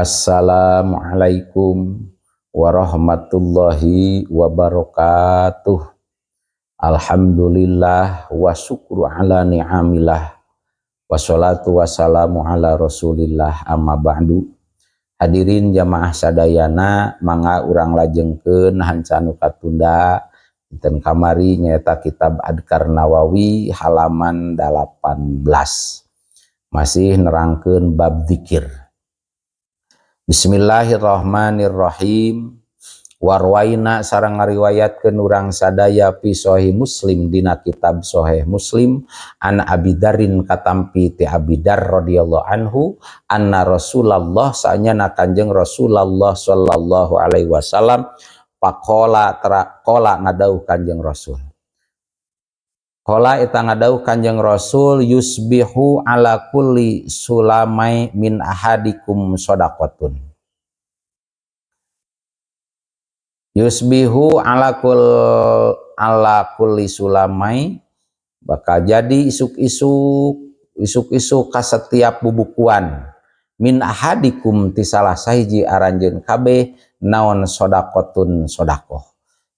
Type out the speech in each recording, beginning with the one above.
Assalamualaikum warahmatullahi wabarakatuh. Alhamdulillah wa syukru ala ni'amillah. Wassalatu wassalamu ala rasulillah, amma ba'du. Hadirin jamaah sadayana, mangga urang lajengkeun hanca nu katunda dinten kamari, nyaeta kitab Adkar Nawawi halaman 18, masih nerangkeun bab zikir. Bismillahirrahmanirrahim. Warwaina sareng ngariwayatkeun urang sadaya fi Sahih Muslim dina kitab Sahih Muslim, an Abi Dzarrin katampi ti Abi Dzar radhiyallahu anhu, anna Rasulullah saenyana Kanjeng Rasulullah sallallahu alaihi wasallam, faqala tara qala ngadawuh Kanjeng Rasul, qala eta ngadawuh Kanjeng Rasul, yusbihu ala kulli sulamai min ahadikum shadaqatun. Yusbihu ala kulli sulamai, bakal jadi isuk-isuk, isuk-isuk ka setiap bubukuan, min ahadikum ti salah sahiji aranjeun kabeh, naon shadaqatun sedekah.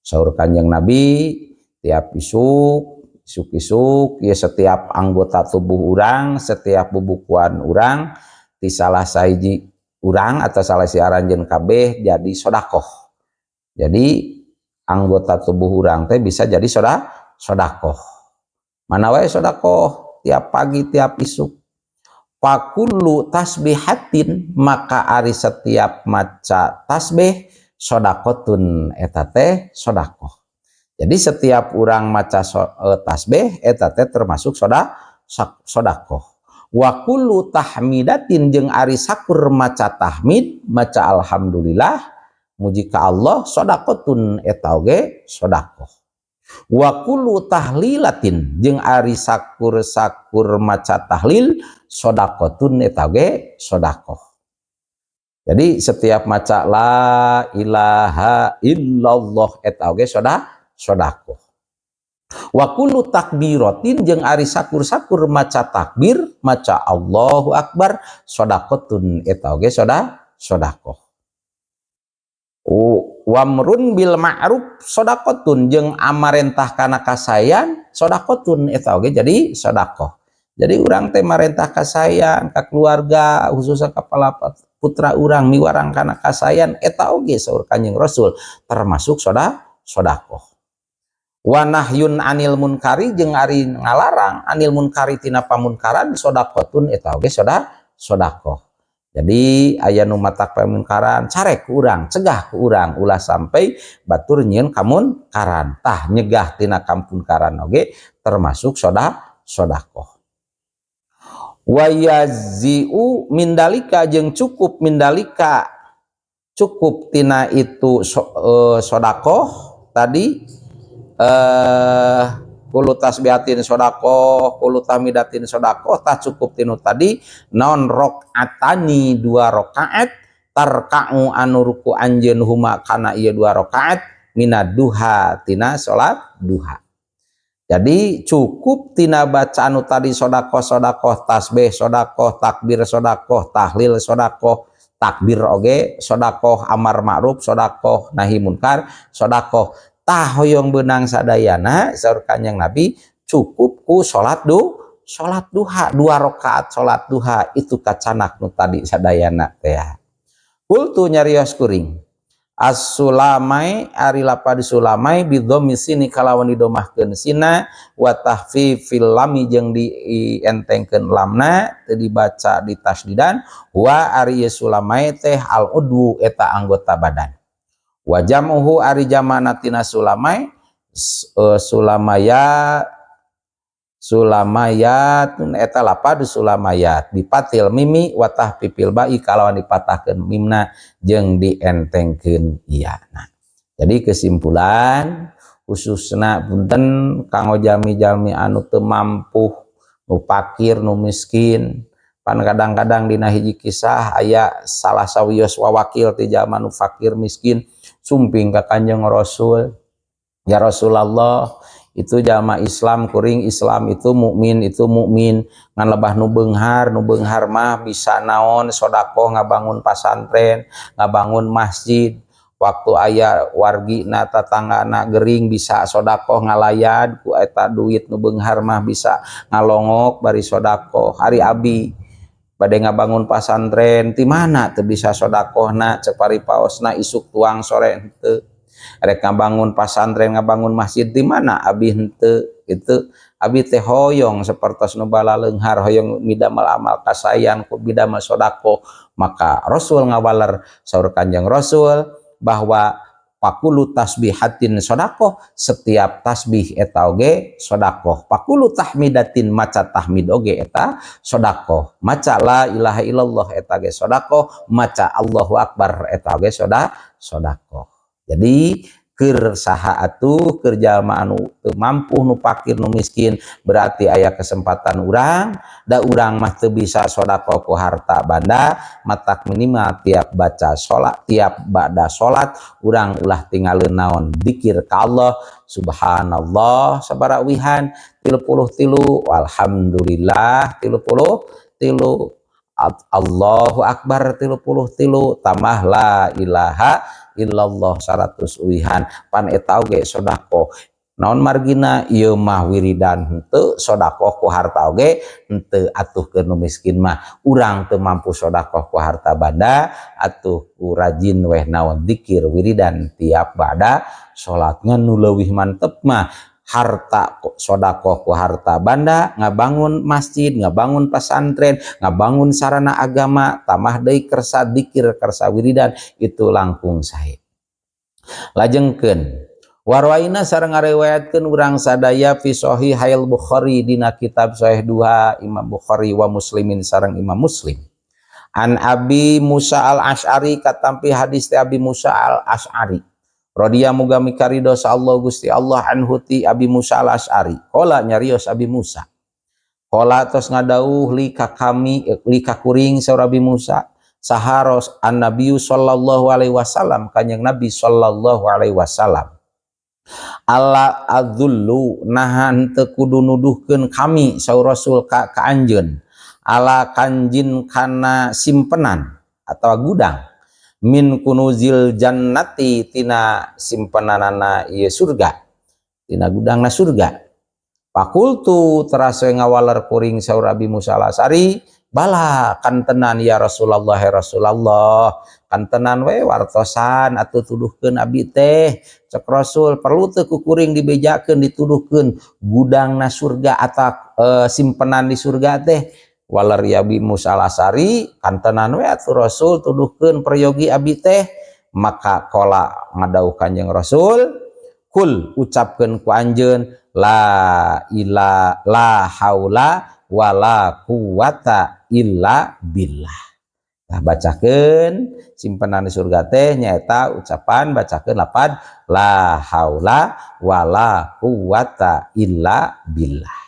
Saur Kanjeng Nabi, tiap isuk, isuk-isuk ya, setiap anggota tubuh urang, setiap bubukuan urang ti salah sahiji urang atau salah si aranjeun kabeh jadi sedekah. Jadi anggota tubuh urang teh bisa jadi sodakoh. Mana wae sodakoh tiap pagi, tiap isuk. Fakullu tasbihatin, maka ari setiap maca tasbih, sodakotun eta teh sodakoh. Jadi setiap urang maca tasbih eta teh termasuk sodakoh. Wa kullu tahmidatin, jeung ari sakur maca tahmid, maca alhamdulillah, muji ka Allah, sodakotun eta oge sodakoh. Wa kullu tahlilatin, jeung ari sakur-sakur maca tahlil, sodakotun eta oge sodakoh. Jadi setiap maca la ilaha illallah eta oge sodakoh. Wa kullu takbiratin, jeung ari sakur-sakur maca takbir, maca Allahu akbar, sodakotun eta oge sodakoh. Wamrun bil ma'ruf sodakotun, jeung amarentah kana kasayan, sodakotun eta oge jadi sodakoh. Jadi urang teh marentah kasayan ka keluarga, khususnya kepala putra urang, miwarang kana kasayan, eta oge saur Kanjeng Rasul termasuk sodakoh. Wa nahyun anil munkari, jeung ari ngalarang, anil munkari tina pamunkaran, sodakotun eta oge sodakoh. Jadi aya nu matak pamunkaran, carek ku urang, cegah ku urang, ulah sampai batur nyieun kamunkaran. Tah, nyegah tina kamunkaran oge termasuk sodakoh. Wa yujzi'u mindalika, jeung cukup, mindalika cukup tina itu sodakoh tadi, kullu tasbihatin sodakoh, kullu tahmidatin sodakoh. Tah, cukup tinu tadi naon, rakaatani dua rakaat, tarka'u anu ruku anjeun, huma kana ieu dua rakaat, minad duha tina salat duha. Jadi cukup tina baca anu tadi, sodakoh sodakoh, tasbih sodakoh, takbir sodakoh, tahlil sodakoh, takbir oge sodakoh, amar ma'ruf sodakoh, nahi munkar sodakoh. Tah, hoyong beunang sadayana, saur Kanjeng Nabi cukup ku salat duha, dua rakaat salat duha, itu kacanak nu tadi sadayana teh. Qultu nyarios kuring, as-sulamai ari lapad sulamai, bidhammi sini kalawan didomahkeun sina, wa tahfifil lami jeung dientengkeun lamna, teu dibaca di tasdidan, wa ari sulamai teh al udwu eta anggota badan. Wa jam'uhu ari jamana tina sulamai, sulamaya, sulamayat eta lapad sulamayat, bifathil mimi wa tahfifil ba'i kalawan dipatahkeun mimna jeung dientengkeun iya. Nah, jadi kesimpulan, khususna punten kanggo jalmi-jalmi anu teu mampu, nu fakir, nu miskin. Pan kadang-kadang dina hiji kisah aya salah sawios wawakil ti jalma nu fakir miskin sumping ka Kanjeng Rasul, "Ya Rasulullah, Itu jalma Islam kuring, Islam itu mukmin, itu mukmin ngan lebah nu beunghar. Nu beunghar mah bisa naon? Sodakoh, ngabangun pasantren, ngabangun masjid. Waktu aya wargi na, tetangga na gering, bisa sodakoh, ngalayad ku eta duit. Nu beunghar mah bisa ngalongok bari sodakoh. Ari abi bade ngabangun pasantren ti mana? Teu bisa sodakohna, cek paripaosna, isuk tuang sore henteu. Rek ngabangun pasantren, ngabangun masjid di mana? Abi henteu itu. Abi teh hoyong sapertos nu balaleunghar, hoyong midamel amal kasayan ku midamel sodakoh. Maka Rasul ngawaler, saur Kanjeng Rasul bahwa فكل تسبيحة صدقة, setiap tasbih eta oge sodakoh. فكل تحميدة, maca tahmid oge eta sodakoh. Maca لا إله إلا الله eta ge sodakoh. Maca Allahu akbar eta oge sodakoh. Jadi keur saha atuh? Keur jalma anu teu mampu, nu fakir, nu miskin. Berarti aya kesempatan urang, da urang mah teu bisa sodakoh ku harta banda, matak minimal tiap baca salat, tiap ba'da salat, urang ulah tinggalin naon? Dikir ka Allah. Subhanallah sabaraha uihan? 33. Alhamdulillah 33. Allahu akbar 33, tambah لا إله إلا الله 100 uihan. Pan eta oge sodakoh. Naon margina? Ieu mah wiridan henteu, sodakoh ku harta oge henteu. Atuh keur nu miskin mah, urang teu mampu sodakoh ku harta banda, atuh ku rajin weh naon? Dikir, wiridan tiap bada salat. Ngan nu leuwih mantep mah harta, sodakoh ku harta banda, ngabangun masjid, ngabangun pesantren, ngabangun sarana agama, tambah deui kersa dikir, kersa wiridan, itu langkung sae. Lajengkeun, وروينا sareng ngariwayatkeun urang sadaya في صحيحي البخاري dina kitab Sahih dua Imam Bukhari ومسلم sareng Imam Muslim. عن Abi Musa al Ash'ari, katampi hadis ti Abi Musa al Ash'ari رضي muga mikarido Allah Gusti Allah عنه ti Abi Musa al Ash'ari. قال nyarios Abi Musa, قال tos ngadauh لي ka kami, لي ka kuring saur Abi Musa, saha النبي صلى الله عليه وسلم, Kanjeng Nabi صلى الله عليه وسلم. ألا أدل, naha teu kudu nuduhkeun kami saur Rasul ka anjeun, على كنز kana simpenan atau gudang, من كنوز الجنة tina simpenanana ieu surga, tina gudangna surga. فقلت teras ngawaler kuring saur Abi Musa al-Asy'ari, بلى kantenan يا رسول الله, ya Rasulullah, kantenan we wartosan atuh, tuduhkeun abi teh. Cek Rasul, perlu teu ku kuring dibejakeun, dituduhkeun gudangna surga atau simpenan di surga teh? Waler Abi Musa al-Asy'ari, kantenan we atuh Rasul, tuduhkeun, peryogi abi teh. Maka قال ngadauh Kanjeng Rasul, قل ucapkeun ku anjeun لا إله لا حول ولا قوة إلا بالله. Nah, bacakeun simpenan di surga teh nyaeta ucapan, bacakeun lapad لا حول ولا قوة إلا بالله.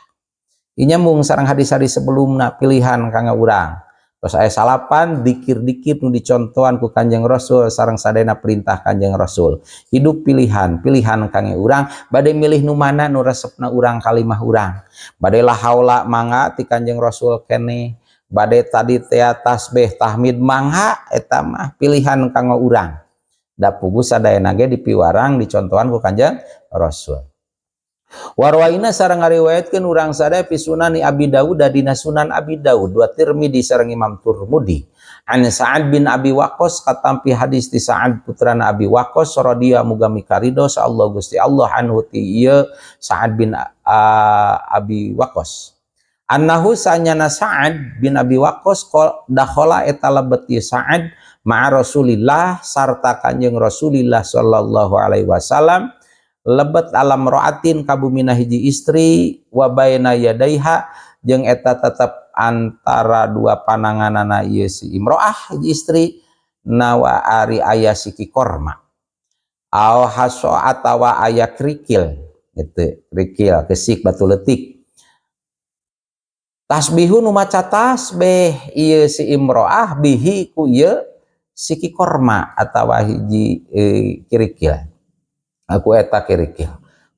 Ini nyambung sareng hadis-hadis sebelumna, pilihan kanggo urang. Terus aya salapan dikir-dikir nu dicontohan ku Kanjeng Rasul sareng sadayana perintah Kanjeng Rasul. Hidup pilihan, pilihan kangge urang bade milih nu mana nu resepna urang, kalimah urang. Bade لا haula mangga, ti Kanjeng Rasul kene. Bade tadi teh tasbih, tahmid mangga, eta mah pilihan kanggo urang. Da puguh sadayana ge dipiwarang, dicontohan ku Kanjeng Rasul. وروينا sareng ngariwayatkeun urang sadaya في سنن Abi Dawud dina Sunan Abi Dawud والترمذي sareng Imam Turmudi. عن Sa'ad bin Abi Waqqas, katampi hadis ti Sa'ad putrana Abi Waqqas, رضي muga mikarido sa Allah Gusti Allah عنه ti ieu Sa'ad bin Abi Waqqas. أنه sanyana Sa'ad bin Abi Waqqas دخل eta lebet Sa'ad مع رسول الله sarta Kanjeng Rasulillah صلى الله عليه وسلم, lebet على امرأة ka bumina hiji istri, وبين يديها jeung eta tetep antara dua pananganana ieu si imroah, hiji istri, nawa ari aya siki korma أو حصى atawa aya kerikil gitu, kerikil kesik, batu letik. تسبح nu maca tasbih ieu si imroah به ku ieu siki korma atawa hiji kirikil, aku eta kirikil.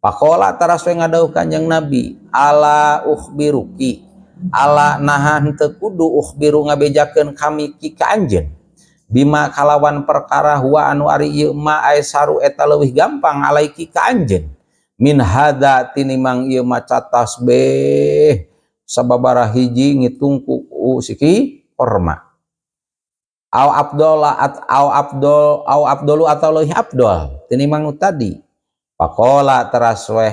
Pakola taras we ngadawuh Kanjeng Nabi, ala ukhbiruki, ala naha henteu kudu ukhbiru ngabejakeun kami ki ka anjeun bima kalawan perkara huwa anu ari ieu ma aisaru eta leuwih gampang alaiki ka anjeun min hada tinimang ieu maca tasbih sababaraha hiji ngitung ku siki korma au abdola at au abdol au abdolu atau leuwih abdol tinimang nu tadi. Pakola teras weh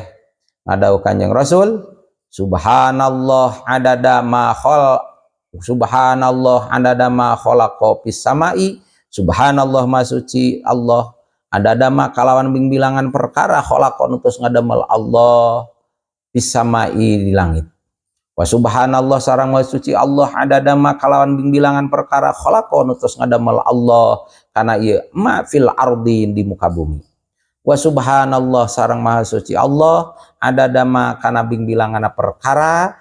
ngadawuh Kanjeng Rasul, subhanallah adada ma khal subhanallah adada ma khalaqa fis samai, subhanallah ma suci Allah adada ma kalawan bing bilangan perkara khalaqa nutus ngadamel Allah fis samai di langit, wa subhanallah sareng ma suci Allah adada ma kalawan bing bilangan perkara khalaqa nutus ngadamel Allah kana ieu ma fil ardi di muka bumi, wa subhanallah sareng maha suci Allah adada ma kana bing bilangan perkara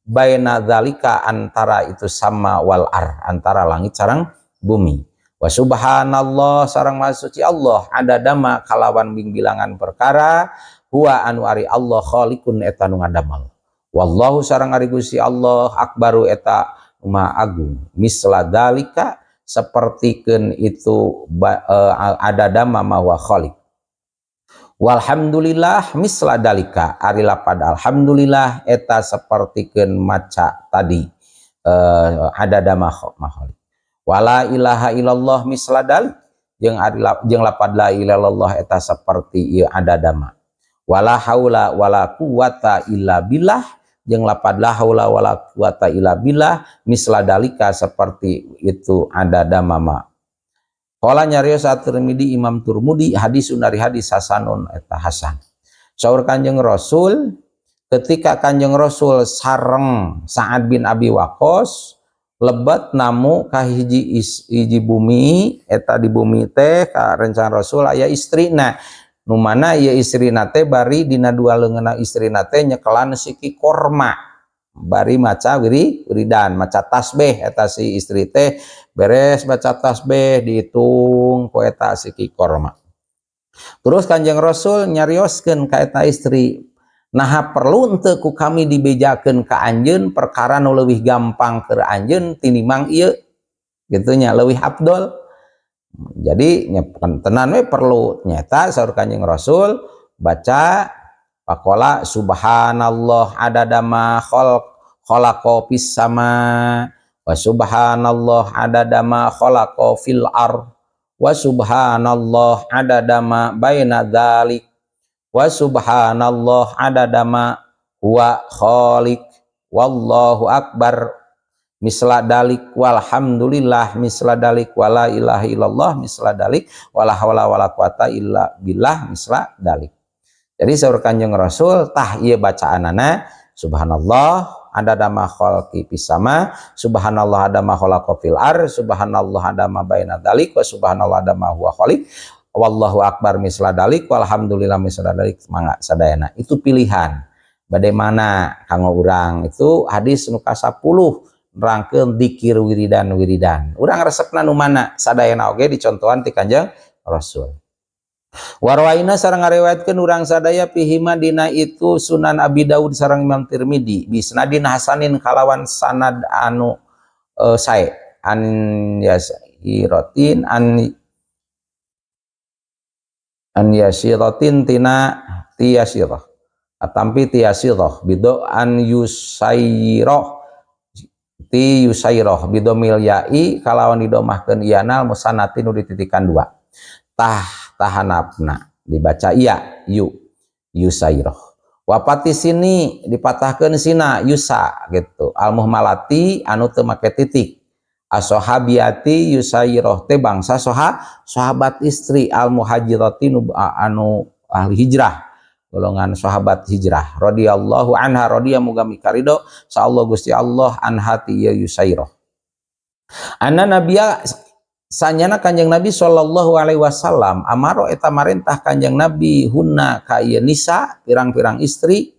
baina dzalika antara itu sama wal ar antara langit sareng bumi, wa subhanallah sareng maha suci Allah adada ma kalawan bing bilangan perkara huwa anu ari Allah khaliqun eta nu ngadamel, wallahu sareng ari Gusti Allah akbaru eta maha agung misla dzalika sapertikeun itu adada ma wa khaliq. Walhamdulillah misla dalika ari lapad alhamdulillah eta sapertikeun maca tadi adada ma khaliq. Wala ilaha illallah misla dalik jeung ari jeung lapad la ilaha illallah eta saperti ieu adada ma. Wala haula wala quwata illa billah jeung lapad la haula wala quwata illa billah misla dalika seperti itu adada ma. Qala nyarios At-Tirmidzi Imam Turmudi hadisun ari hadis hasanun eta hasan. Saur Kanjeng Rasul ketika Kanjeng Rasul sareng Sa'ad bin Abi Waqqas lebet namu ka hiji hiji bumi, eta di bumi teh ka rencana Rasul aya istrina nu mana ieu istrina teh bari dina dua leungeunna istrina teh nyekelan siki korma bari maca wiridan maca tasbih eta si istri teh beres baca tasbih dihitung ku eta siki korma. Terus Kanjeng Rasul nyarioskeun ka eta istri, naha perlu henteu ku kami dibejakeun ka anjeun perkara nu leuwih gampang keur anjeun tinimang ieu kitu nya leuwih afdol. Jadi tenan we perlu nyata saur Kanjeng Rasul baca pakola subhanallah adada ma khalaqa fis sama wa subhanallah adada ma khalaqa fil ar wa subhanallah adada ma baina dzalik wa subhanallah adada ma huwa khaliq wallahu akbar misla dalik walhamdulillah misla dalik wala ilaha illallah misla dalik wala haula wala quwata illa billah misla dalik. Jadi saur Kanjeng Rasul tah ieu bacaanana subhanallah adada ma khalaqi fis sama subhanallah adada ma khalaqa fil ar subhanallah adada ma baina dalik wa subhanallah adada ma huwa khaliq wallahu akbar misla dalik walhamdulillah misla dalik. Mangga sadayana itu pilihan bagaimana kanggo urang. Itu hadis nu ka-10 nerangkeun dikir wiridan-wiridan urang resepna nu mana sadayana oge dicontohan ti Kanjeng Rasul. Warwaina sareng ngariwayatkeun urang sadaya fihima dina itu Sunan Abi Daud sareng Imam Tirmidzi bisnadin hasanin kalawan sanad anu sae an yasiratin an yasiratin tina tiyasirah atampi tiyasirah bido an yusairah ti yusairah bidomil ya'i kalawan didomahkeun ianal musanati nu dititikan dua tah tahanapna dibaca iya yu yusairoh wapati sini dipatahkeun sina yusa gitu al muhmalati anu teu make titik asohabiati yusairoh teh bangsa sahabat istri al muhajirati anu ahli hijrah golongan sahabat hijrah radhiyallahu anha radhiya muga mikarido sa Allah Gusti Allah anha ti yusairoh anna nabiyya sanyana Kanjeng Nabi sallallahu alaihi wasallam amaro eta marentah Kanjeng Nabi hunna ka ieu nisa pirang-pirang istri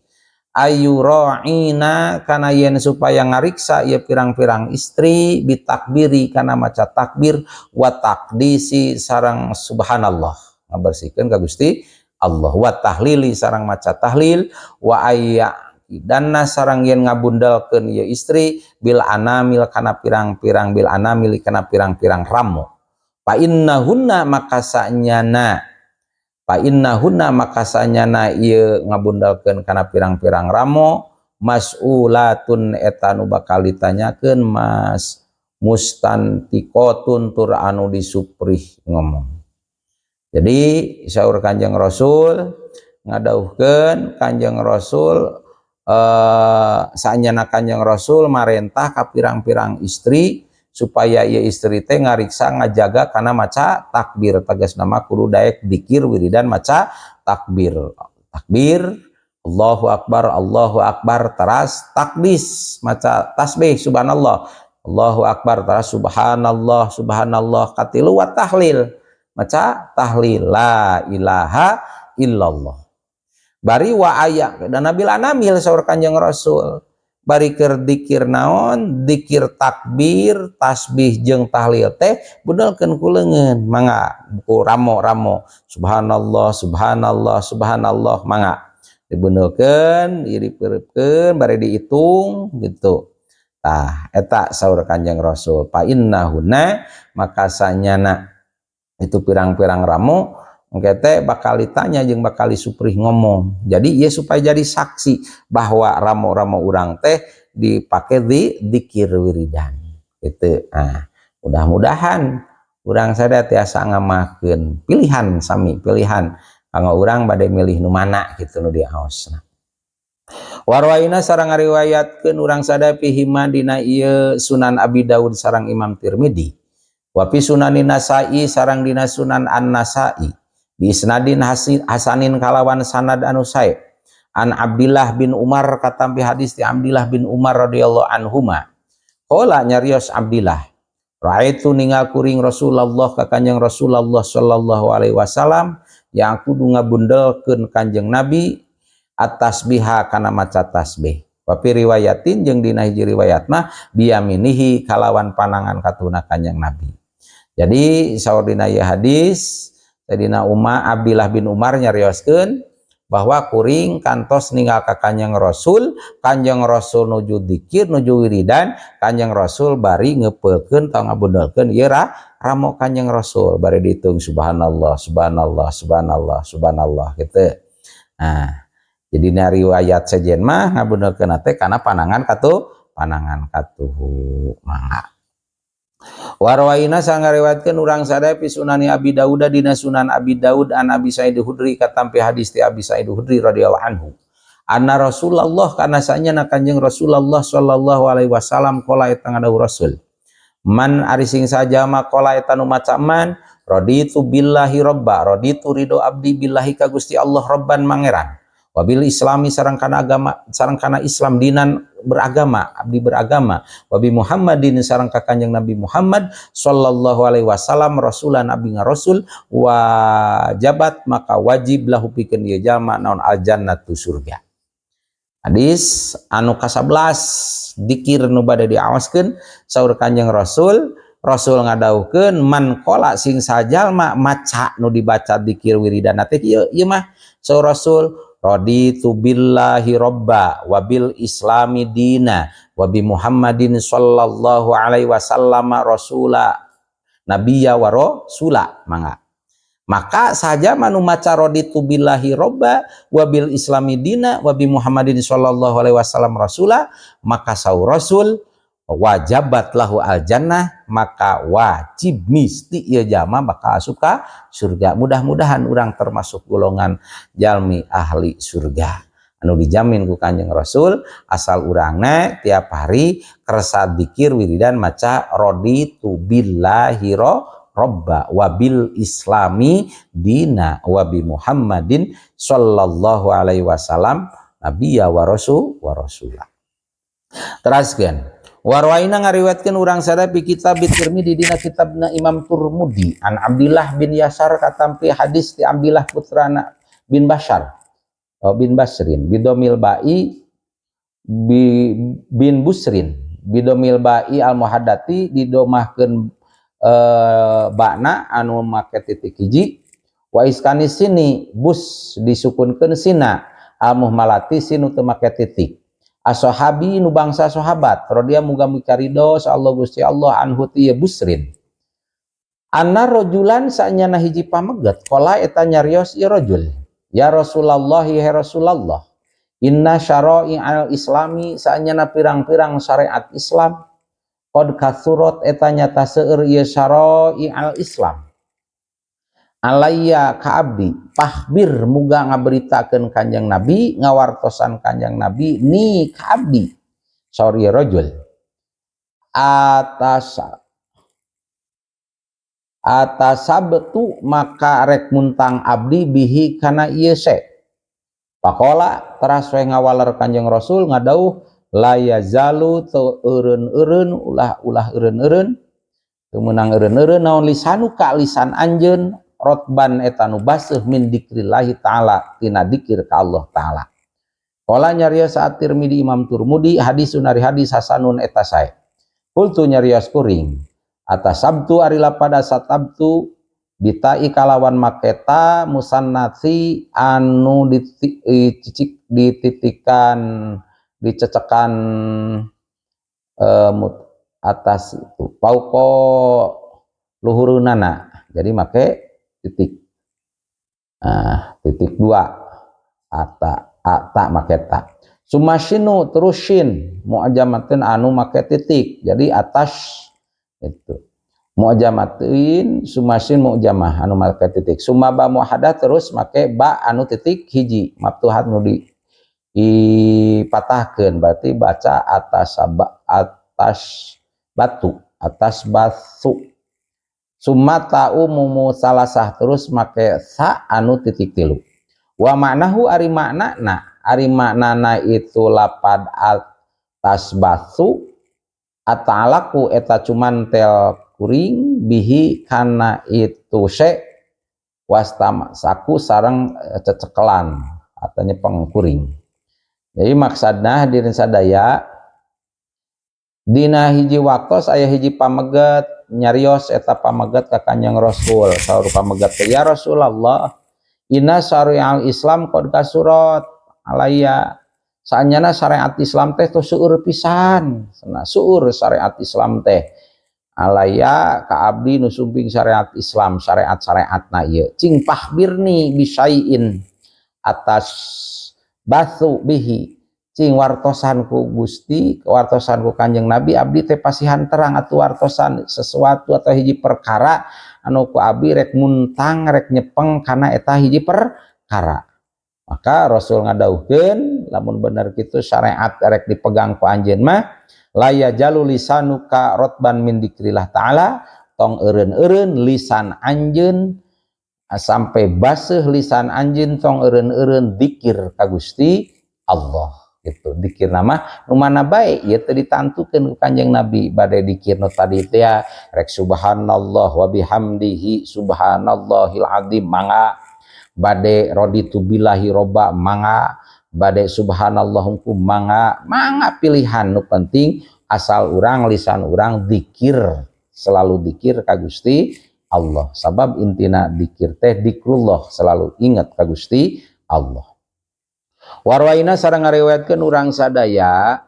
ayura'ina kana yen supaya ngariksa ieu pirang-pirang istri bitakbiri kana maca takbir wa taqdisi sareng subhanallah ngabersihkeun ka Gusti Allah wa tahlili sareng maca tahlil wa ayya danna sareng yen ngabundelkeun ieu istri bil anamil kana pirang-pirang bil anamil kana pirang-pirang ramo fa innahunna maka sanyana fa innahunna maka sanyana ieu ngabundelkeun kana pirang-pirang ramo mas'ulatun eta nu bakal ditanyakeun mas mustantiqotun tur anu disuprih ngomong. Jadi saur Kanjeng Rasul ngadauhkeun Kanjeng Rasul saenyana Kanjeng Rasul marentah ka pirang-pirang istri supaya ieu istri teh ngariksa ngajaga kana maca takbir, tegasna mah kudu daek dikir wiridan maca takbir. Takbir Allahu akbar Allahu akbar teras takdis maca tasbih subhanallah Allahu akbar teras subhanallah subhanallah katilu wa tahlil maca tahlil la ilaha illallah bari wa aya dan nabil anamil saur Kanjeng Rasul bari keur dikir naon dikir takbir tasbih jeung tahlil teh bundelkeun ku leungeun mangga buku ramo-ramo subhanallah subhanallah subhanallah mangga dibundelkeun dipeureupeun bari dihitung gitu. Tah eta saur Kanjeng Rasul fa innahunna maka sanyana itu pirang-pirang ramo engke teh bakal ditanya jeung bakal disuprih ngomong. Jadi ieu supaya jadi saksi bahwa ramo-ramo urang teh dipake di dikir wiridan gitu. Nah, mudah-mudahan urang sadaya tiasa ngamakeun pilihan sami pilihan kanggo urang bade milih nu mana gitu nu diaosna. Warwaina sareng ngariwayatkeun urang sadaya fihima dina ieu Sunan Abi Daud sareng Imam Tirmidzi. Wa fi Sunanin Nasa'i sareng dina Sunan An-Nasa'i bi isnadin hasanin kalawan sanad anu sae. An Abdillah bin Umar katampi hadis ti Abdillah bin Umar radhiyallahu anhuma. Qala nyarios Abdillah, raaitu ningal kuring Rasulullah ka Kanjeng Rasulullah sallallahu alaihi wasallam yang kudu ngabundelkeun Kanjeng Nabi at-tasbiha kana maca tasbih. Wa fi riwayatin jeung dina hiji riwayat mah biyaminihi kalawan panangan katuna Kanjeng Nabi. Jadi saur dina ieu hadis Sayyidina Umar Abdillah bin Umar nyarioskeun bahwa kuring kantos ninggal ka Kanjeng Rasul, Kanjeng Rasul nuju dikir, nuju wiridan, Kanjeng Rasul bari ngeupeulkeun atau ngabundelkeun ieu ramo Kanjeng Rasul bari dihitung subhanallah subhanallah subhanallah subhanallah gitu. Nah, jadi na riwayat sejen mah ngabundelkeun teh kana panangan katuh panangan katuhu mangga. Warwaina sareng ngariwayatkeun urang sadaya fi Sunani Abi Daud dina Sunan Abi Daud an Abi Sa'id Khudri katampi hadis ti Abi Sa'id Khudri radhiyallahu anhu. Anna Rasulullah kana sanyana Kanjeng Rasulullah sallallahu alaihi wasallam qala eta ngadawuh Rasul. Man ari sing sajama qala eta nu maca man raditu billahi robba raditu ridho abdi billahi ka Gusti Allah robban mangeran wabil islami sareng kana agama sareng kana Islam dinan beragama abdi beragama wabi Muhammadin sareng ka Kanjeng Nabi Muhammad sallallahu alaihi wasallam rasulan abdi ngarasul wajabat maka wajib lahu pikeun ieu jalma naon aljannatu surga. Hadis anu ka-11 dikir nu bade diawaskeun saur Kanjeng Rasul, Rasul ngadawuhkeun man qala sing sajalma maca nu dibaca dikir wiridan teh ieu ieu mah saur Rasul raditu billahi robba wabil islami dina wabi Muhammadin sallallahu alaihi wasallam rasula nabiyya wa rasula mangga. Maka saja manu maca raditu billahi robba wabil islami dina wabi Muhammadin sallallahu alaihi wasallam rasula maka saur Rasul wajabat lahu aljannah maka wajib misti ieu jalma bakal asup ka surga. Mudah-mudahan urang termasuk golongan jalmi ahli surga anu dijamin ku Kanjeng Rasul asal urangna tiap hari kersa dikir wiridan maca raditu billahi robba wabil islami dina wabi Muhammadin sallallahu alaihi wasallam nabiyya wa rasul wa rasulah. Teraskeun warwaina ngariwayatkeun urang sadaya fi kitab Tirmidzi dina kitabna Imam Turmudi an Abdillah bin Yasar katampi hadis ti Abdillah putrana bin Bashar bin Basrin bidomil ba'i bi, bin Busrin bidomil ba'i al muhaddati didomahkeun bakna anu make titik hiji Wa iskani sini bus disukunkeun sina al muhmalati sinu teu make titik. As-sahabi nu bangsa sahabat radhia muga mikarido Allah Gusti Allah anhu ti Busrin. Anna rajulan sanyana hiji pameget qala eta nyarios ieu rajul, ya Rasulullah, ya Rasulullah, inna syara'i al islami sanyana pirang-pirang syariat Islam qad katsurat eta nyata seueur ieu syara'i al Islam alayya ka abdi, fahbir muga ngaberitakeun Kanjeng Nabi, ngawartosan Kanjeng Nabi ni ka abdi. Saur ieu rajul, atas atasabtu maka rek muntang abdi bihi kana ieu se. Pakola teras we ngawaler Kanjeng Rasul ngadauh, la yazalu teu eureun-eureun, ulah-ulah eureun-eureun, teu meunang eureun-eureun naon lisanu ka lisan anjeun rotban eta nu baseuh min dikrillahi ta'ala tina dikir ka Allah ta'ala. Qala nyarios At-Tirmidzi Imam Turmudi hadisun ari hadis hasanun eta sae. Qultu nyarios kuring atasabtu ari lapada satabtu bitai kalawan maketa musannati anu dicicik dititikan dicecekan atas itu pauko luhurunana, jadi make titik, nah, titik dua ata ata make ta sumasinu terus shin mu'jamatin anu make titik, jadi atas itu mu'jamatin sumasin mu'jamah anu make titik, summa ba muhadah terus make ba anu titik hiji maftuhat nu di dipatahkeun, berarti baca atas atas batu atas batu summa ta'u mumu salasah terus make sa anu titik tilu. Wa maknahu ari maknana, ari maknana itu lapad atas batu atalaku eta cuman tel kuring bihi kana itu se wastama saku sareng cecekelan atanya pengkuring. Jadi maksudna hadirin sadaya, dina hiji waktos aya hiji pameget nyarios eta pameget ka Kanjeng Rasul. Saur pameget, ya Rasulullah, inna syari'al Islam qad kasurat alaya, saanyana syariat Islam teh tos seueur pisan, cenah seueur syariat Islam teh alaya ka abdi nu sumping syariat Islam, syariat-syariatna ieu, cing fahbirni bisyai'in atas bathu bihi, cing wartosan ku Gusti, wartosan ku Kanjeng Nabi, abdi teh pasihan terang atau wartosan sesuatu atau hiji perkara anu ku abdi rek muntang rek nyepeng kana eta hiji perkara. Maka Rasul ngadauhkeun, lamun bener kitu syariat rek dipegang ku anjeun mah, la yajalu lisanuka rotban min dikrillah ta'ala, tong eureun-eureun lisan anjeun sampai baseuh lisan anjeun, tong eureun-eureun dikir ka Gusti Allah gitu. Dikir nama nu mana bae ieu teh ditantukeun ku Kanjeng Nabi, bade dikir nu tadi teh ya, rek subhanallah wa bihamdihi subhanallahil azim mangga, bade raditu billahi robba mangga, bade subhanallah hukum mangga, mangga pilihan nu penting asal urang lisan urang dikir, selalu dikir ka Gusti Allah. Sabab intina dikir teh dikrullah, selalu ingat ka Gusti Allah. Warwaina sareng ngariwayatkeun urang sadaya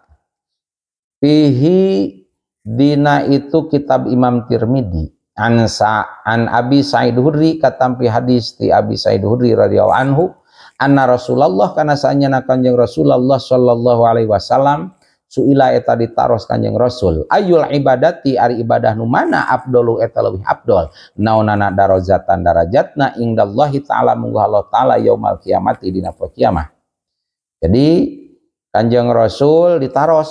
fihi dina itu kitab Imam Tirmidzi an sa an Abi Sa'id Khudri katampi hadis ti Abi Sa'id Khudri radhiyallahu anhu anna Rasulullah kana sanyana Kanjeng Rasulullah sallallahu alaihi wasallam suila eta ditaros Kanjeng Rasul, ayyul ibadati ari ibadah nu mana afdalu eta leuwih afdol naonana darajatan darajatna indallahi ta'ala mungguh Allah ta'ala yaumal kiamati dina poe kiamah. Jadi Kanjeng Rasul ditaros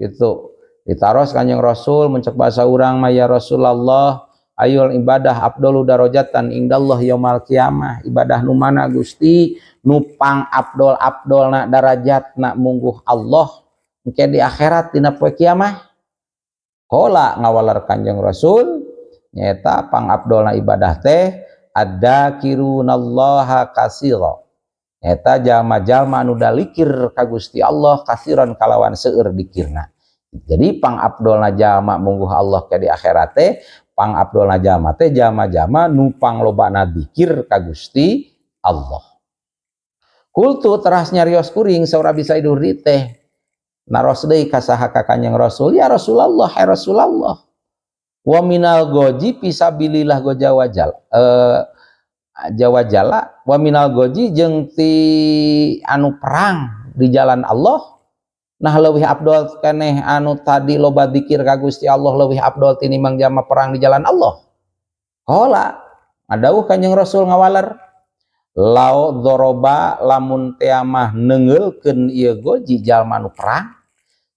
gitu, ditaros Kanjeng Rasul mencek bahasa urang mah, ya Rasulullah, ayyul ibadah afdalu darajatan indallah yaumal kiamah, ibadah nu mana Gusti nu pang afdol afdolna darajatna mungguh Allah engke di akhirat dina poe kiamah. Qala ngawalar Kanjeng Rasul nyaeta pang afdolna ibadah teh adzakirunallaha katsira, nyaeta jalma-jalma anu dalikir ka Gusti Allah katsiran kalawan seueur dikirna. Jadi pang afdolna jalma mungguh Allah ke di akhirat teh Pang abdolna jalma teh jalma-jalma nu panglobana dikir ka Gusti Allah. Qultu, teras nyarios kuring, saur Abi Said Khudri teh naros deui ka saha? Ka Kanjeng Rasul. Ya Rasulullah, ya Rasulullah, wa minal ghozi fisabilillah goja wajal jawajala, wa minal ghozi, jeung ti anu perang di jalan Allah, nah leuwih abdol keneh anu tadi loba dikir ka Gusti Allah, leuwih abdol tinimbang jalma perang di jalan Allah? Qala, ngadawuh Kanjeng Rasul ngawaler, lau dhoroba, lamun tea mah neungeulkeun ieu ghozi, jalma nu perang,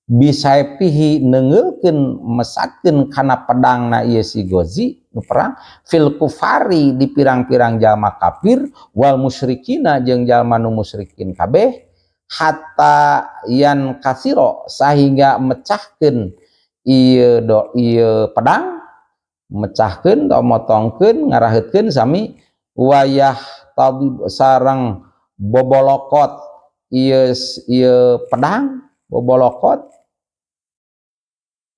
bisaifihi, neungeulkeun, mesatkeun kana pedangna ieu si ghozi nu perang, fil kufari, di pirang-pirang jalma kafir, wal musyrikina, jeung jalma nu musyrikin kabeh, hatta yankasiro, sehingga mecahkeun ieu do ieu pedang, mecahkeun atau motongkeun, ngaraheutkeun sami, wayah tadi sareng bobolokot ieu ieu pedang, bobolokot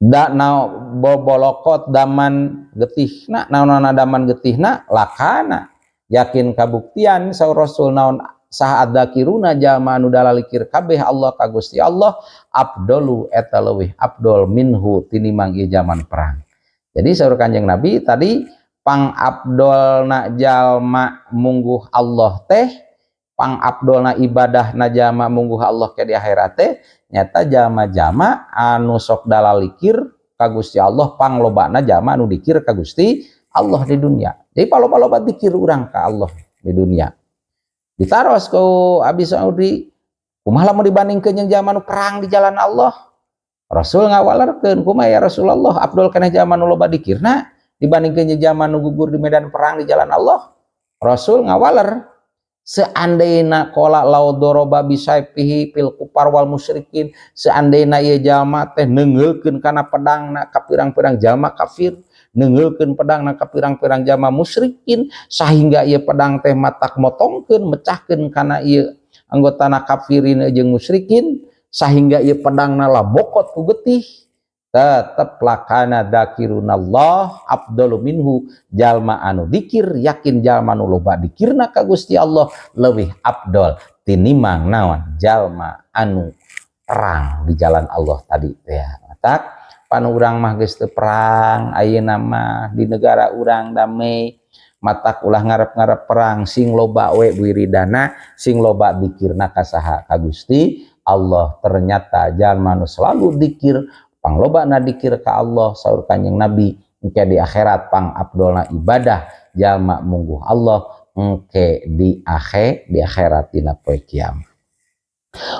da na bobolokot daman getihna, naonana daman getihna, lakana, yakin kabuktian, saur Rasul, naon saha, adzakiruna, jalma anu dalalikir kabeh Allah ka Gusti Allah, abdolu, eta leuwih abdol, minhu, tinimbang ieu zaman perang. Jadi saur Kanjeng Nabi tadi, pang abdolna jalma mungguh Allah teh, pang abdolna ibadah na jalma mungguh Allah ke di akhirat teh nyata jalma-jalma anu sok dalalikir ka Gusti Allah, panglobana jalma anu dikir ka Gusti Allah di dunia. Jadi paloba-loba dikir urang ka Allah di dunia. Ditaros ku Abi Saudi, kumaha lamun dibandingkeun jeung jalma nu perang di jalan Allah? Rasul ngawalerkeun, kumaha ya Rasulullah, abdol keneh jalma nu loba dikirna dibandingkeun jeung jalma nu gugur di medan perang di jalan Allah? Rasul ngawaler, seandainya, qala lau doroba bisaifihi fil kufar wal musyrikin, seandainya ieu jalma teh neungeulkeun kana pedangna ka pirang-pirang jalma kafir, neungeulkeun pedangna ka pirang-pirang jalma musyrikin, sehingga ieu pedang teh matak motongkeun, mecahkeun kana ieu anggotana kafirin jeung musyrikin, sehingga ieu pedangna labokot ku getih, tetep lakana dzakirunallah afdalu minhu, jalma anu dikir, yakin jalma anu loba dikirna ka Gusti Allah leuwih abdol tinimbang naon, jalma anu perang di jalan Allah tadi teh. Matak pan urang mah geus teu perang ayeuna mah, di negara urang damai, matak ulah ngarep-ngarep perang, sing loba we wiridana, sing loba dikirna ka saha? Ka Gusti Allah. Ternyata jalma nu selalu dikir, panglobana dikir ka Allah, saur Kanjeng Nabi, engke di akhirat pang abdolna ibadah jalma mungguh Allah engke di akhirat dina poe kiamat.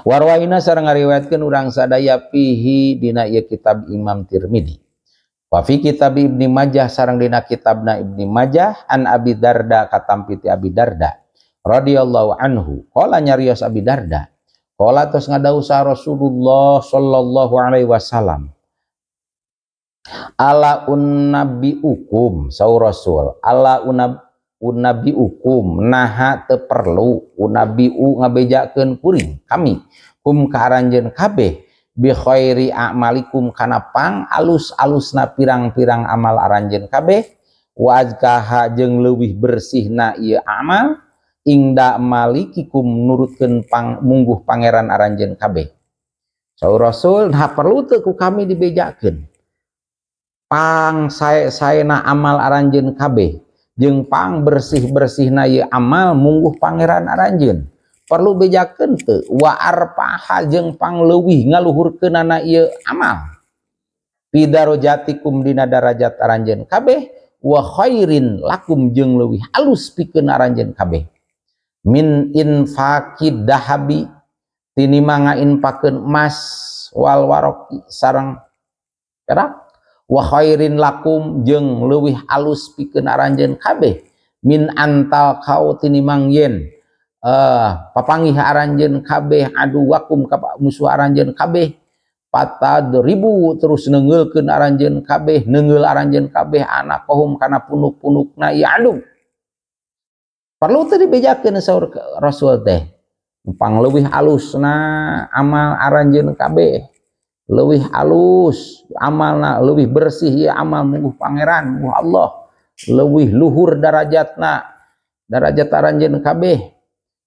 Warwaina, sareng ngariwayatkeun urang sadaya, fihi, dina ieu kitab Imam Tirmidzi, wa fi kitab Ibni Majah, sareng dina kitabna Ibni Majah, an Abi Darda, katampi ti Abi Darda radhiyallahu anhu, qala, nyarios Abi Darda, qala, tos ngadawuh Rasulullah sallallahu alaihi wasallam, ala unabbiukum, saur Rasul, ala unabbiukum, naha teu perlu, unabbiu, ngabejakeun kuring kami, kum, ka aranjeun kabeh, bi khairi a'malikum, kana pang alus-alusna pirang-pirang amal aranjeun kabeh, wa azkaha, jeung leuwih bersihna ieu amal, ingda malikikum, nurutkeun pang mungguh pangeran aranjeun kabeh? Saur Rasul, nah perlu teu ku kami dibejakeun pang sae-saena amal aranjeun kabeh jeung pang bersih-bersihna ieu amal mungguh pangeran aranjeun? Perlu bejakeun teu? Wa arfaha, jeung pang leuwih ngaluhurkeunana ieu amal, fi darajatikum, dina darajat aranjeun kabeh, wa khairin lakum, jeung leuwih alus pikeun aranjeun kabeh, min infaqid dahabi, tinimbang ngainfakeun emas, wal waroki, sareng perak, wa khairin lakum, jeung leuwih alus pikeun aranjeun kabeh, min antalqau, tinimbang yen papanggih aranjeun kabeh, aduwakum, ka musuh aranjeun kabeh, patadribu, terus neungeulkeun aranjeun kabeh, neungeul aranjeun kabeh, a'naqahum, kana punuk-punukna ieu adu? Perlu teu dibejakeun, saur Rasul teh, pang leuwih alusna amal aranjeun kabeh, Leuwih alus amalna, leuwih bersih ieu amal mungguh Pangeran, mungguh Allah, leuwih luhur darajatna, darajat aranjeun kabeh,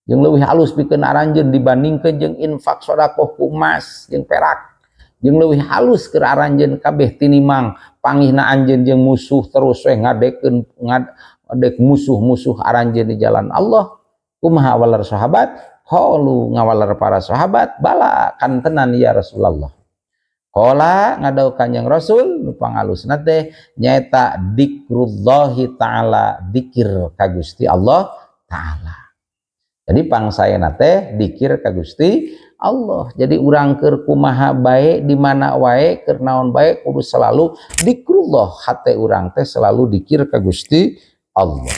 jeung leuwih alus pikeun aranjeun dibandingkeun jeung infak sedekah ku emas jeung perak, jeung leuwih halus keur aranjeun kabeh tinimang pangihna anjeun jeung musuh terus we ngadekeun ngadek musuh-musuh aranjeun di jalan Allah. Kumaha waler sahabat? Qalu, ngawaler para sahabat, bala, kantenan ya Rasulullah. Qala, ngadawuh Kanjeng Rasul, nu pangalusna teh nyaeta dikrullahi ta'ala, dikir ka Gusti Allah ta'ala. Jadi pangsaena teh dikir ka Gusti Allah. Jadi urang keur kumaha bae, di mana wae, keur naon bae, kudu selalu dikrullah, hate urang teh selalu dikir ka Gusti Allah.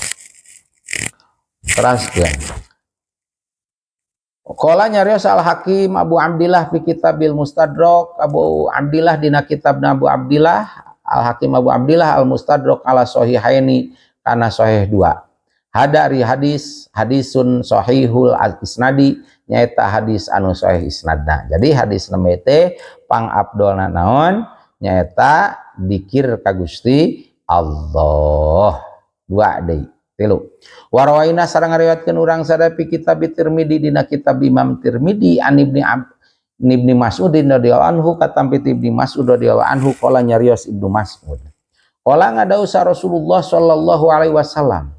Teraskeun. Qala, nyarios Al Hakim Abu Abdillah fi Kitabil Mustadrak, Abu Abdillah dina kitab Abu Abdillah, Al Hakim Abu Abdillah Al Mustadrak ala Sahihaini, kana sahih dua. Hada ari hadis, hadisun sahihul isnadi, nyaeta hadis anu sahih isnadna. Jadi hadis nembe teh pangabdolna naon? Nyaeta dikir ka Gusti Allah. Dua deui. Tilu. Warawaina, sareng ngariwayatkeun urang sadaya, fi Kitab Tirmidzi, dina kitab Imam Tirmidzi, an Ibni Mas'ud radhiyallahu anhu, katampi Ibni Mas'ud radhiyallahu anhu, qala, nyarios Ibnu Mas'ud. Qala, ngadawuh Rasulullah sallallahu alaihi wasallam.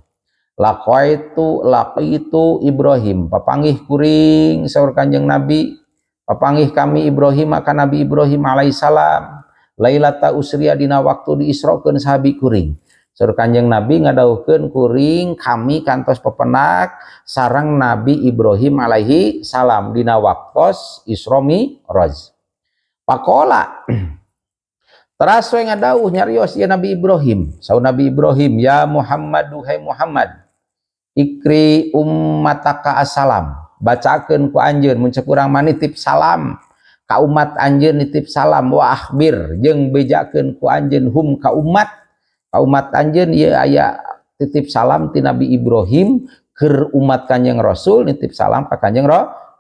Laqaitu laqitu Ibrahim, papanggih kuring, saur Kanjeng Nabi, papanggih kami Ibrahim ka Nabi Ibrahim alaihissalam, lailata usriya, dina waktu diisrokeun sahabi kuring. Saur Kanjeng Nabi ngadawuhkeun kuring kami kantos pepenak sareng Nabi Ibrahim alaihi salam dina waktos Isra Mi'raj. Pakola, teras we ngadawuh nyarios ya Nabi Ibrahim. Saur Nabi Ibrahim, ya Muhammad, duhai Muhammad, iqri ummataka assalam. Bacakeun ku anjeun, mun cek urang mah nitip salam ka umat anjeun, nitip salam, wa akhbir, jeung bejakeun ku anjeun, hum ka umat, ka umat anjeun ieu aya titip salam ti Nabi Ibrahim keur umat Kanjeng Rasul, nitip salam ka Kanjeng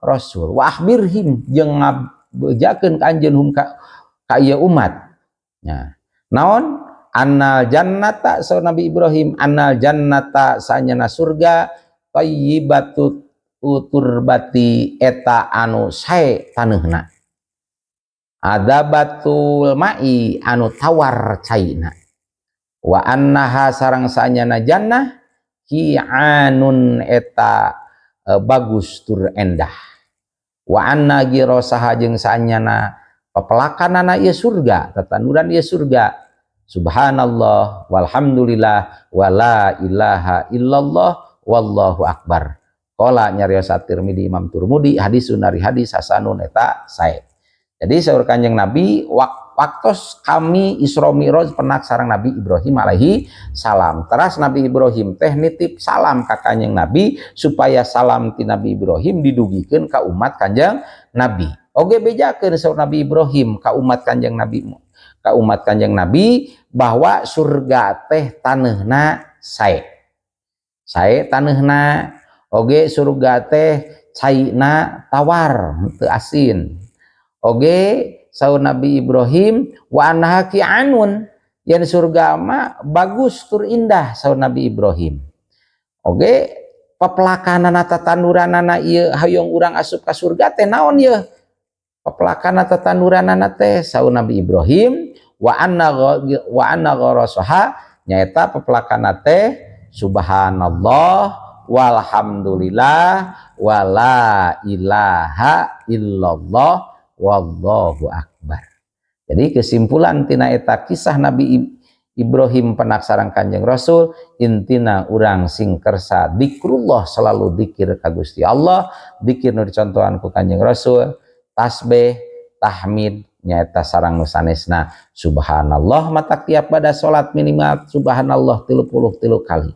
Rasul, wa akhbirhim, jeung ngabejakeun ka anjeun, hum ka ieu umat. Ya. Naon? Annal jannata, saur Nabi Ibrahim, annal jannata, sanyana surga, thayyibatu turbati, eta anu sae taneuhna, adabatul mai, anu tawar caina, wa annaha, sareng sanyana jannah, qi'anun, eta bagus tur endah, wa anna girosaha, jeung sanyana pepelakanana ieu surga, tetanduran ieu surga, subhanallah walhamdulillah wala ilaha illallah wallahu akbar. Qala, nyarios Tirmidzi, Imam Turmudi, hadisun, ari hadis, hasanun, eta sae. Jadi saur Kanjeng Nabi, waktos kami Isra Mi'raj penak sareng Nabi Ibrahim alaihi salam. Teras Nabi Ibrahim teh nitip salam ka Kanjeng Nabi supaya salam ti Nabi Ibrahim didugikeun ka umat Kanjeng Nabi. Oge bejakeun saur Nabi Ibrahim ka umat Kanjeng Nabi, ka umat Kanjeng Nabi bahwa surga teh taneuhna sae. Sae taneuhna, oge surga teh caina tawar, teu asin. Oge saur Nabi Ibrahim wa annaha qi'anun, yen surga mah bagus tur indah saur Nabi Ibrahim. Oge pepelakanana, tatanduranana ieu hoyong urang asup ka surga teh naon ieu? Pepelakan tatanduranana teh saur Nabi Ibrahim wa anna gharasaha, nyaeta pepelakanna teh subhanallah walhamdulillah wala ilaha illallah wallahu akbar. Jadi kesimpulan tina eta kisah Nabi Ibrahim penak sareng Kanjeng Rasul, intina urang sing kersa dikrullah, selalu dikir ka Gusti Allah, dikir nu dicontohan ku Kanjeng Rasul, tasbih, tahmid, nyaeta sareng nu sanesna subhanallah, matak tiap pada salat minimal subhanallah 33 kali.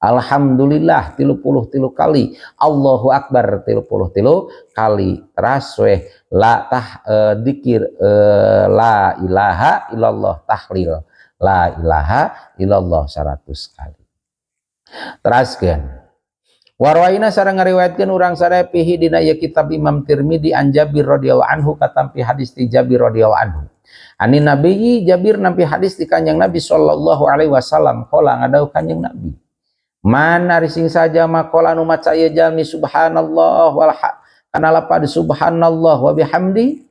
Alhamdulillah 33 kali, Allahu Akbar 33 kali. Teras weh la tah dikir la ilaha illallah, tahlil la ilaha illallah 100 kali. Teraskeun. Warwaina sareng ngariwayatkeun urang sadaya fihi dina ieu kitab Imam Tirmidzi an Jabir radhiyallahu anhu katampi hadis ti Jabir radhiyallahu anhu. Anin Nabi, Jabir nampi hadis ti Kanjeng Nabi sallallahu alaihi wasallam, qala ngadawuh Kanjeng Nabi. Man ari sing saja maqala nu maca ieu jalmi subhanallah wal kana lapad subhanallah wa bihamdi,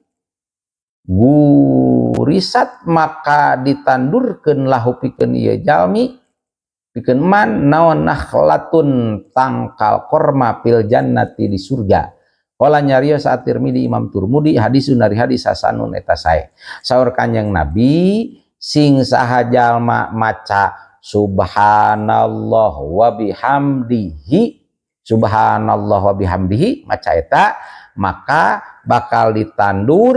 gurisat maka ditandurkeun lahu pikeun ieu jalmi, pikeun man, naon nakhlatun tangkal korma fil jannati di surga. Qala nyarios At-Tirmidzi Imam Turmudi hadisun dari hadis hasanun eta sae. Saur Kanjeng Nabi, sing saha jalma maca subhanallah wa bihamdihi, subhanallah wa bihamdihi, maca eta maka bakal ditandur,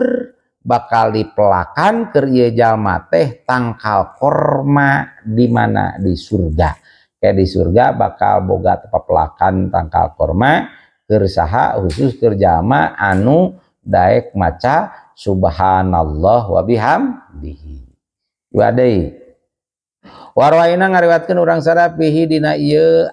bakal dipelakan keur ieu jalma teh tangkal korma. Di mana? Di surga. Kayak di surga bakal boga pepelakan tangkal korma keur saha? Khusus keur jalma anu daek maca subhanallah wa bihamdihi. Dua deui. Warwaina ngariwatkeun urang sadaya fihi dina ieu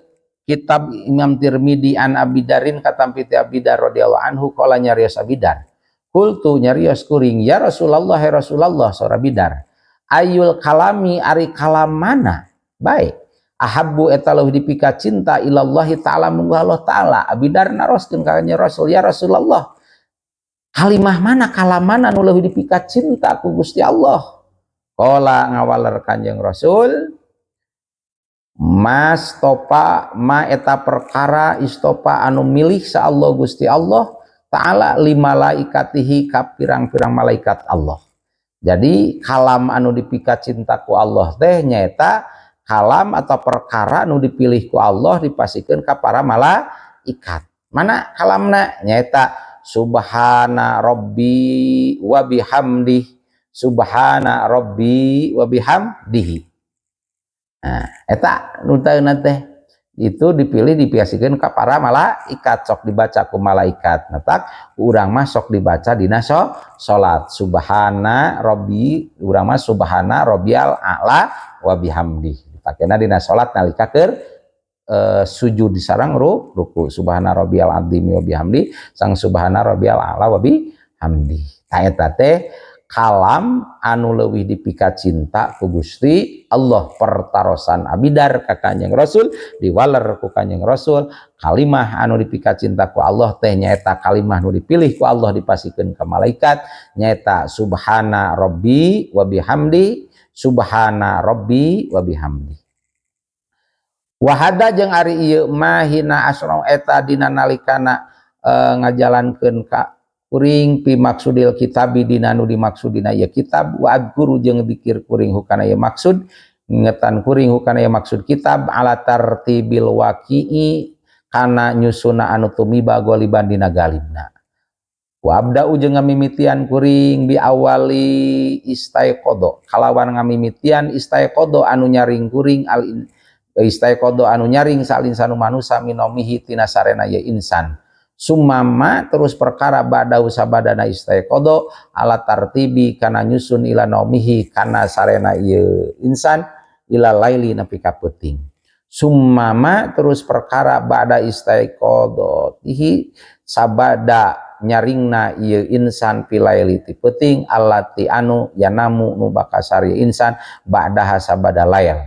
kitab Imam Tirmidzi an Abi Darin katampi ti Abi Dar radhiyallahu anhu, qala nyarios Abi Dar, qultu nyarios kuring, ya Rasulullah, ya Rasulullah, saur Abi Dar, ayyul kalami ari kalam mana baik, ahabbu eta leuwih dipika cinta, ilallahi ta'ala mungguh Allah ta'ala. Abi Dar naroskeun ka Kanjeng Rasul, ya Rasulullah, kalimah mana, kalam mana nu leuwih dipika cinta ku Gusti Allah? Qala ngawaler Kanjeng Rasul, mastopa ma eta perkara istopa anu milih sa Allah Gusti Allah ta'ala li malaikatihi ka pirang-pirang malaikat Allah. Jadi kalam anu dipika cinta ku Allah teh nyaeta kalam atau perkara anu dipilih ku Allah dipasikeun ka para malaikat. Mana kalamna? Nyaeta subhana rabbi wa bihamdih, subhana rabbi wa bihamdihi. Nah, eta nu teh itu dipilih dipiasikeun ka para malaikat, sok dibaca ku malaikat. Matak urang mah sok dibaca dina salat subhana rabbi, urang mah subhana rabbiyal a'la wa bihamdi dipakena dina salat nalika keur sujud sareng ruku, subhana rabbiyal azimi wa bihamdi sang subhana rabbiyal a'la wa bihamdi. Ta eta teh kalam anu leuwih dipika cinta ku Gusti Allah. Pertarosan Abidar ka Kanjeng Rasul, diwaler ku Kanjeng Rasul, kalimah anu dipika cinta ku Allah teh nyaeta kalimah nu dipilih ku Allah dipasikeun ka malaikat, nyaeta subhana rabbi wa bihamdi, subhana rabbi wa bihamdi. Wahada jeung ari ieu mah hina asra eta dina nalikana ngajalankeun ka kuring fi maksudil kitabi dina nu dimaksudina ieu kitab, wa adzkuru jeung dikir kuring hukana ieu maksud, ngingetan kuring hukana ieu maksud kitab, ala tartibil waqi'i kana nyusuna anu tumiba goliban dina galibna. Wa abda'u jeung ngamimitian kuring bi awali istaiqadha kalawan ngamimitian istaiqadha anu nyaring kuring al istaiqadha anu nyaring sal insanu manusa minomihi tina sarena ye insan. Sumama terus perkara ba'dahu sabadana istaiqadha ala tartibi kana nyusun ila naumihi kana sarena ieu insan ila laili nepi ka peuting. Sumama terus perkara ba'da istaiqadhatihi sabada nyaringna ieu insan filaili ti peuting allati anu yanamu nu bakal sare insan ba'daha sabada lail.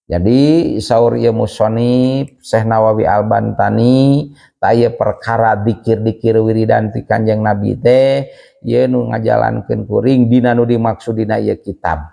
Jadi saur ieu musonif Syekh Nawawi Al-Bantani, ta ieu perkara dikir-dikir wiridan ti Kanjeng Nabi teh ieu nu ngajalankeun kuring dina nu dimaksud dina ieu kitab.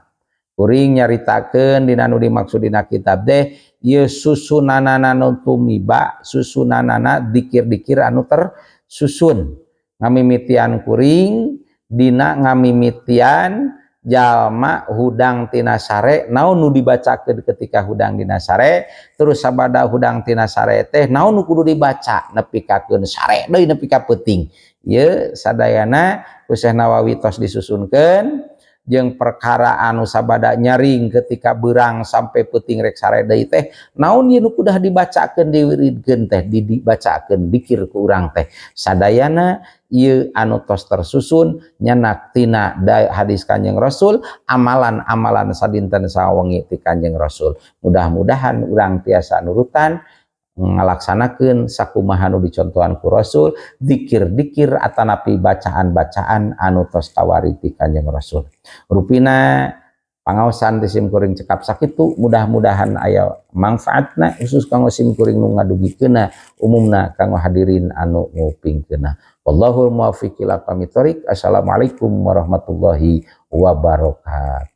Kuring nyaritakeun dina nu dimaksud dina kitab teh ieu susunanana nu tumiba, susunanana dikir-dikir anu tersusun. Ngamimitian kuring dina ngamimitian jalma hudang tina sare, naon nu dibacakeun ketika hudang dina sare, terus sabada hudang tina sare teh naon nu kudu dibaca nepi ka keun sare deui nepi ka peuting. Ieu sadayana ku Syekh Nawawi tos disusunkeun, jeung perkara anu sabada nyaring ketika beurang sampai peuting rek sare deui teh naon ieu nu kudah dibacakeun, diwiridkeun teh, dibacakeun dikir ku urang teh, sadayana ieu anu tos tersusun nyanak tina hadis Kanjeng Rasul, amalan-amalan sadinten sawengi ti Kanjeng Rasul. Mudah-mudahan urang tiasa nurutan. ngalaksanakeun sakumaha nu dicontohan ku Rasul, dikir-dikir atanapi bacaan-bacaan anu tos kawari ti Kanjeng Rasul. Rupina pangaosan ti sim kuring cekap sakitu, mudah-mudahan aya manfaatna, khusus kanggo sim kuring nu ngadugikeunna, umumna kanggo hadirin anu ngupingkeunna. Wallahul muwaffiq ila aqwamit thoriq. Assalamualaikum warahmatullahi wabarakatuh.